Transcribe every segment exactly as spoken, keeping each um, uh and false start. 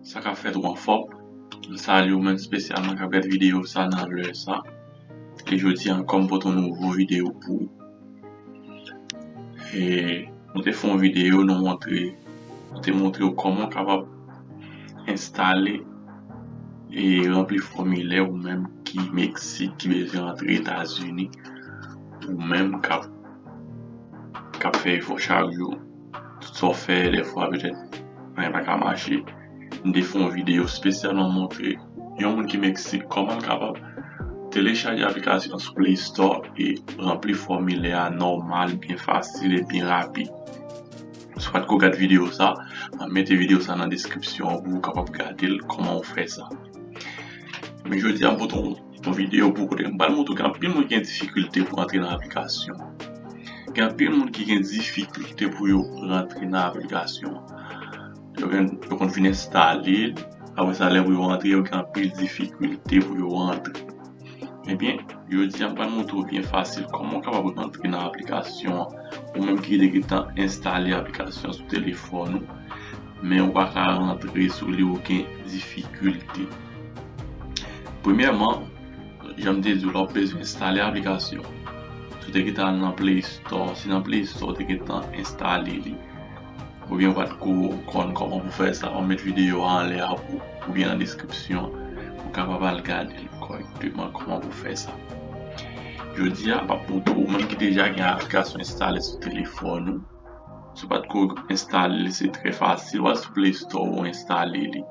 Sa k ap fèt ou anfòm? M salye w menm espesyalman k ap gade videyo sa nan lè sa. E jodi a ankò m pote yon nouvo videyo pou ou. E nou te fè yon videyo, nou montre, nou te montre w kòman w kapab enstale e ranpli fòmilè ou menm ki Meksik, ki bezwen antre Etazini, ou menm k ap, k ap fè efò chak jou. Tout sa w fè, dèfwa petèt anyen pa ka mache. M te fè yon videyo espesyalman montre yon moun ki Meksik kòman l kapab telechaje aplikasyon sou Play Store e ranpli fòmilè a nòmal, byen fasil e byen rapid. Si w pa t ko gade videyo sa, m ap mete videyo sa nan deskripsyon an pou w kapab gade l kòman w fè sa. Men jodi a, m pote yon, yon videyo pou kote m pral montre w gen anpil moun ki gen difikilte pou antre nan aplikasyon. Gen anpil moun ki gen difikilte pou yo rantre nan aplikasyon. Yo gen, yo konn fin enstale l, apre sa lè pou yo antre, yo gen anpil difikilte pou yo antre. Ebyen, jodi a m pral montre w byen fasil kòman w kapab rantre nan aplikasyon an. Ou menm ki te gentan enstale aplikasyon sou telefòn ou, men ou pa ka rantre sou li, ou gen difikilte. Premyèman, jan m te di w la, w bezwen enstale aplikasyon. Si w te gentan al nan Play Store, si nan Play Store w te gentan enstale li, oubyen w pa t ko konn kòman pou fè sa, w ap met videyo a anlè a pou, oubyen nan deskripsyon, pou w kapab al gade l kòrèkteman kòman pou fè sa. Jodi a, m ap montre w, ou menm ki deja gen aplikasyon enstale sou telefòn ou, si w pa t ko enstale li, se trè fasil, w al sou Play Store, ou enstale li.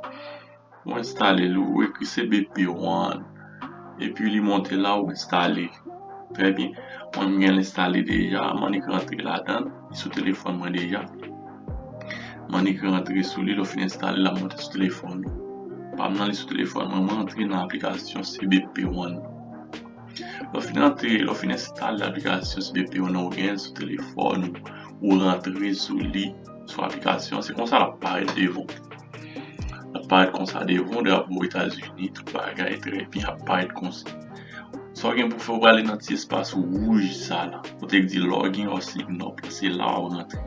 Ou enstale l, ou ekri C B P One, epi li monte la, ou enstale li. Trè byen. Mwen, m gen l enstale deja, m annik rantre ladan l, li sou telefòn mwen deja. M annik rantre sou li, lè w fin enstale l, l ap monte sou telefòn ou. Pa m nan, li sou telefòn mwen, mwen antre nan aplikasyon C B P One. Lè w fin antre, lè w fin enstale aplikasyon C B P One ou gen sou telefòn ou, ou rantre sou li, sou aplikasyon, se konsa l ap parèt devan w. L ap parèt konsa devan w, drapo Etazini, tout bagay, trè byen, ap parèt konsa. Sa w gen pou fè, w prale nan ti espas wouj sa la, kote k di login or sign up, se la w ap rantre.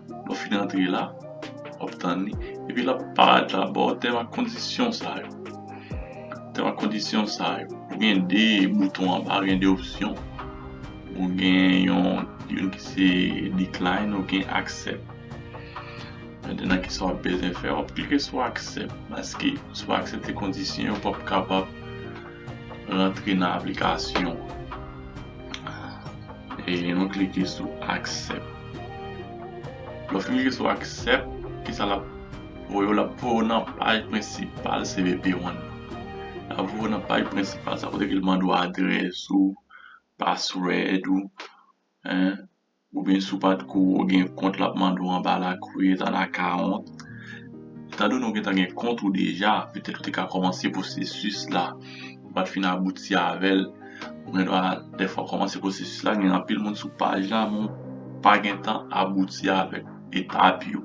Lè w fin rantre la, w ap tann li, epi l ap parèt la ba w tèm ak kondisyon sa yo. Tèm ak kondisyon sa yo. Ou gen de bouton anba, ou gen de opsyon. Ou gen yon, youn ki se decline, ou gen accept. Mentnan, kisa w ap bezwen fè? W ap klike sou accept. Paske si w pa aksepte kondisyon yo, w p ap kapab rantre nan aplikasyon. E nou klike sou accept. Lè w fin klike sou accept, kisa l ap voye w? L ap voye w nan paj prensipal C B P One. L ap voye w nan paj prensipal sa, kote ke l mande w adrès ou, password ou, en, oubyen si w pa t ko gen kont, l ap mande w anba la create an account. Etandone w gentan gen kont ou deja, petèt ou te ka kòmanse pwosesis la, ou pa t fin abouti avè l. Ou gen dwa dèfwa kòmanse pwosesis la, gen anpil moun sou paj la, men w pa gentan abouti avèk etap yo.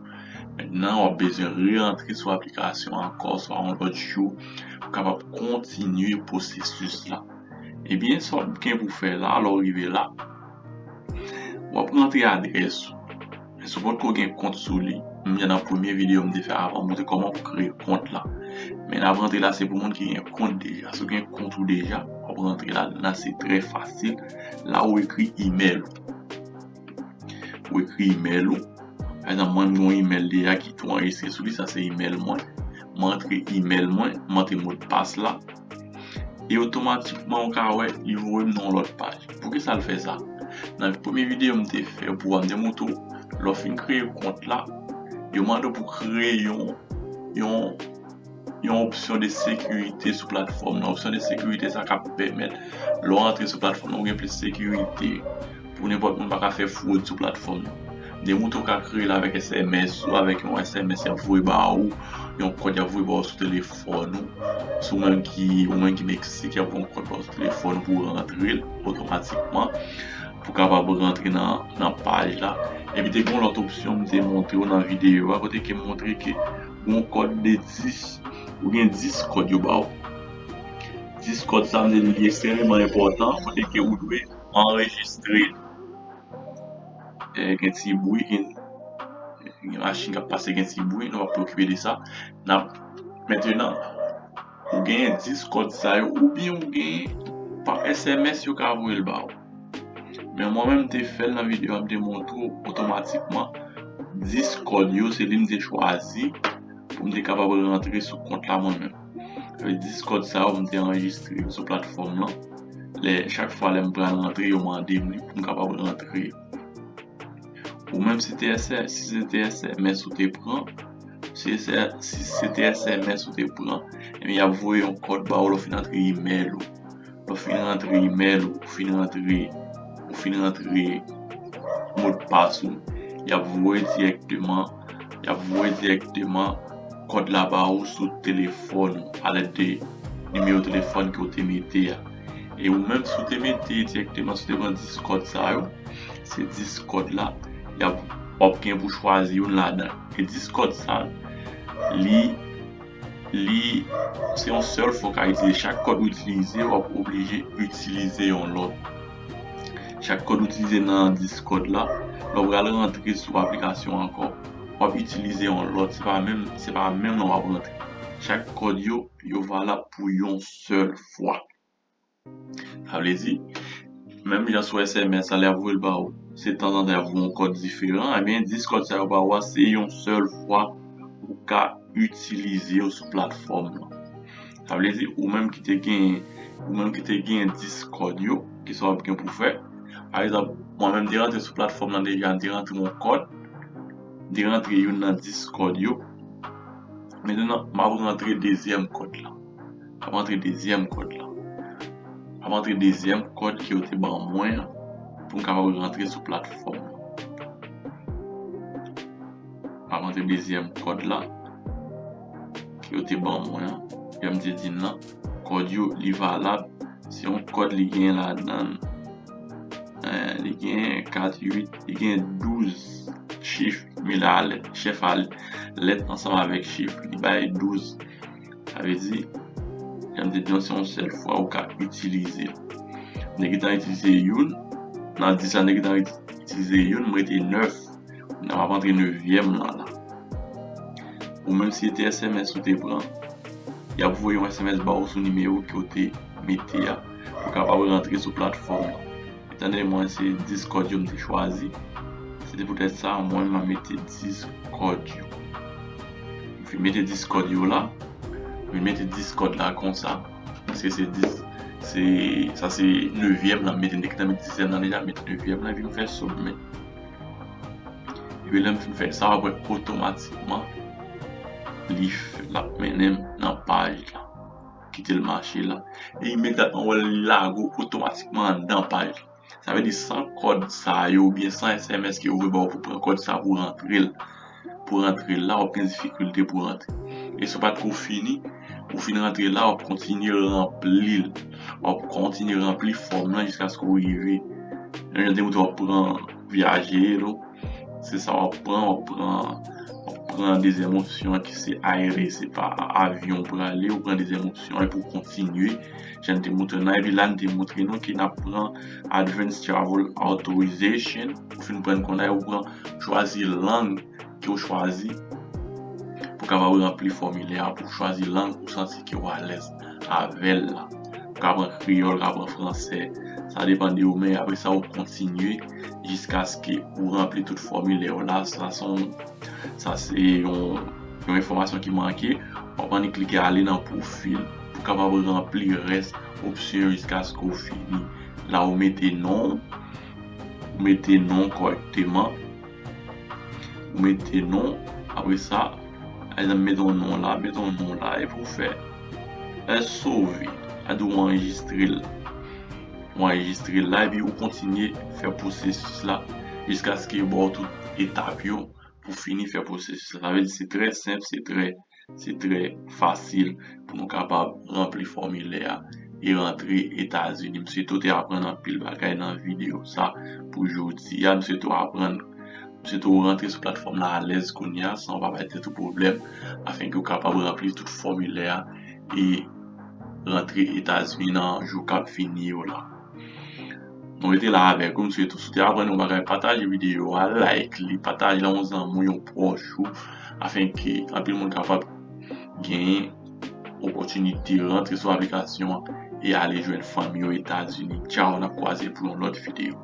Mentnan, w ap bezwen re-antre sou aplikasyon ankò, swa yon lòt jou, pou w kapab kontinye pwosesis la. Ebyen, sa w ap gen pou fè la, lè w rive la, w ap rantre adrès ou. Men si w potko gen kont sou li, menm jan nan premye videyo m te fè avan, m montre kòman pou kreye kont la. Men n ap rantre la, se pou moun ki gen kont deja. Si w gen kont ou deja, w ap rantre la, la se trè fasil. La ou ekri email ou. Ou ekri email ou. Pa egzanp, mwen, m gen yon email deja ki tou anrejistre sou li, sa se email mwen. M antre email mwen, m antre modpas la. E otomatikman, ou ka wè, li voye m nan yon lòt paj. Poukisa l fè sa? Nan premye videyo m te fè pou w, m te montre w, lè w fin kreye kont la, yo mande w pou kreye yon, yon, yon opsyon de sekirite sou platfòm nan. Opsyon de sekirite sa k ap pèmèt, lè w antre sou platfòm nan, ou gen plis sekirite. Pou nenpòt moun pa ka fè fwod sou platfòm nan. M te montre w ka kreye l avèk S M S ou avèk yon S M S y ap voye ba ou, yon kòd y ap voye ba ou sou telefòn ou. Si w menm ki, ou menm ki Meksik, y ap voye yon kòd ba ou sou telefòn ou pou w rantre l otomatikman, pou w kapab rantre nan, nan paj la. Epi te gen yon lòt opsyon m te montre w nan videyo a, kote ke m montre ke gen yon kòd de dis, ou gen dis kòd yo ba ou. Dis kòd sa, m te di li ekstrèmman enpòtan, kote ke ou dwe anrejistre. E, gen ti bri, gen, gen machin k ap pase, gen ti bri, nou p ap preokipe de sa. N ap, mentenan, ou genyen dis kòd sa yo, oubyen ou genyen pa S M S yo ka voye l ba ou. Men mwen menm, m te fè l nan videyo a, m te montre w otomatikman dis kòd yo, se li m te chwazi pou m te kapab rantre sou kont la mwen menm. Sa vle di dis kòd sa yo, m te anrejistre yo sou platfòm lan. Lè, chak fwa lè m pral rantre, yo mande m li pou m kapab rantre yo. Ou menm, si te S M S, si se te S M S ou te pran, si se, si se te S M S ou te pran, ebyen, y ap voye yon kòd ba ou lè w fin antre imèl ou. Lè w fin rantre imèl ou, ou fin rantre, ou fin rantre modpas ou, y ap voye dirèkteman, y ap voye dirèkteman kòd la ba ou sou telefòn ou, alèd de nimewo telefòn ke w te mete a. E ou menm, si w te mete dirèkteman, si w te pran dis kòd sa yo, se dis kòd la, y ap, w ap gen pou chwazi youn ladan. E dis kòd sa, li, li, se yon sèl fwa w ka itilize. Chak kòd ou itilize, w ap oblije itilize yon lòt. Chak kòd ou itilize nan dis kòd la, lè w pral rantre sou aplikasyon ankò, w ap itilize yon lòt. Se pa menm, se pa menm nan w ap rantre. Chak kòd yo, yo valab pou yon sèl fwa. Sa vle di, menm jan sou S M S la, lè y ap voye l ba ou, se tanzantan y ap voye yon kòd diferan, ebyen, dis kòd sa yo ba ou a, se yon sèl fwa ou ka itilize yo sou platfòm lan. Sa vle di, ou menm ki te gen, ou menm ki te gen dis kòd yo, kisa w ap gen pou fè? Pa egzanp, mwen menm, m te rantre sou platfòm lan deja, m te rantre yon kòd, m te rantre youn nan dis kòd yo. Mentenan, m ap rantre dezyèm kòd la. M ap rantre dezyèm kòd la. M ap rantre dezyèm kòd ke yo te ban mwen an pou m kapab rantre sou platfòm lan. M ap rantre dezyèm kòd la ke yo te ban mwen an. Jan m te di n nan, kòd yo, li valab. Se yon kòd li gen ladan l. Eh, li gen kat, uit, li gen douz chif, mil a lèt, chèf a lèt ansanm avèk chif, li bay douz. Sa vle di, jan m te di w, se yon sèl fwa ou ka itilize l. Nèg ki t an itilize youn, nan dis la, nèg ki t an itilize youn, m rete nèf. Kounye a m ap antre nevyèm lan la. Ou menm si se te S M S ou te pran, y ap voye yon S M S ba ou sou nimewo ke w te mete a pou w kapab rantre sou platfòm lan. Etandone mwen se dis kòd yo m te chwazi, se te poutèt sa mwen m ap mete dis kòd yo. M fin mete dis kòd yo la, m fin mete dis kòd la konsa, paske se dis, se, sa se nevyèm lan, m mete, nèg ki t an mete dizyèm lan deja, m mete nevyèm lan, epi m fè submit. Epi lè m fin fè sa, w ap wè otomatikman li f-, l ap mennen m nan paj la. Kite l mache la. E imedyatman, w wè l lage w otomatikman anndan paj la. Sa vle di, san kòd sa yo oubyen san S M S ke yo voye ba w pou pran kòd sa pou rantre l, pou rantre l la, w ap gen difikilte pou rantre. E si w pa t ko fini, ou fin rantre la, w ap kontinye ranpli l. W ap kontinye ranpli fòm lan jiskaske w rive. Jan m te montre w, w ap pran Viajero, se sa w ap pran, w ap pran, w ap pran dezyèm opsyon an ki se aere, se pa avyon w prale, ou pran dezyèm opsyon an epi w kontinye. Jan n te montre nou, epi la n te montre nou ke n ap pran Advance Travel Authorization. Ou fin pran konn la, ou pran chwazi lang ke w chwazi pou kapab ranpli fòmilè a, pou w chwazi lang ou santi ke w alèz avè l la. Ou ka pran kreyòl, ou ka pran fransè, sa depann de ou, men apre sa, ou kontinye jiskaske ou ranpli tout fòmilè w la. Sa se yon, sa se yon, yon enfòmasyon ki manke. W ap annik klike ale nan pwofil pou kapab ranpli rès opsyon yo jiskaske w fini. La, ou mete non, ou mete non kòrèkteman. Ou mete non, apre sa, pa egzanp, mete yon non la, mete yon non la, epi ou fè S O V, sa di w anrejistre l. Ou anrejistre l la, epi ou kontinye fè pwosesis la jiskaske yo ba w tout etap yo pou fini fè pwosesis la. Sa vle di se trè senp, se trè, se trè fasil pou nou kapab ranpli fòmilè a e rantre Etazini. M swete w te aprann anpil bagay nan videyo sa pou jodi a. M swete w aprann, m swete w rantre sou platfòm la alèz kounye a san w pa bay tèt ou pwoblèm, afenke w kapab ranpli tout fòmilè a e rantre Etazini nan jou k ap vini yo la. M Nou rete la avèk ou, m swete w, si w te aprann yon bagay, pataje videyo a, like li, pataje l a yon zanmi w, yon pwòch ou, afenke anpil moun kapab genyen opòtinite rantre sou aplikasyon an e ale jwenn fanmi yo Etazini. Tchaw, n ap kwaze pou yon lòt videyo.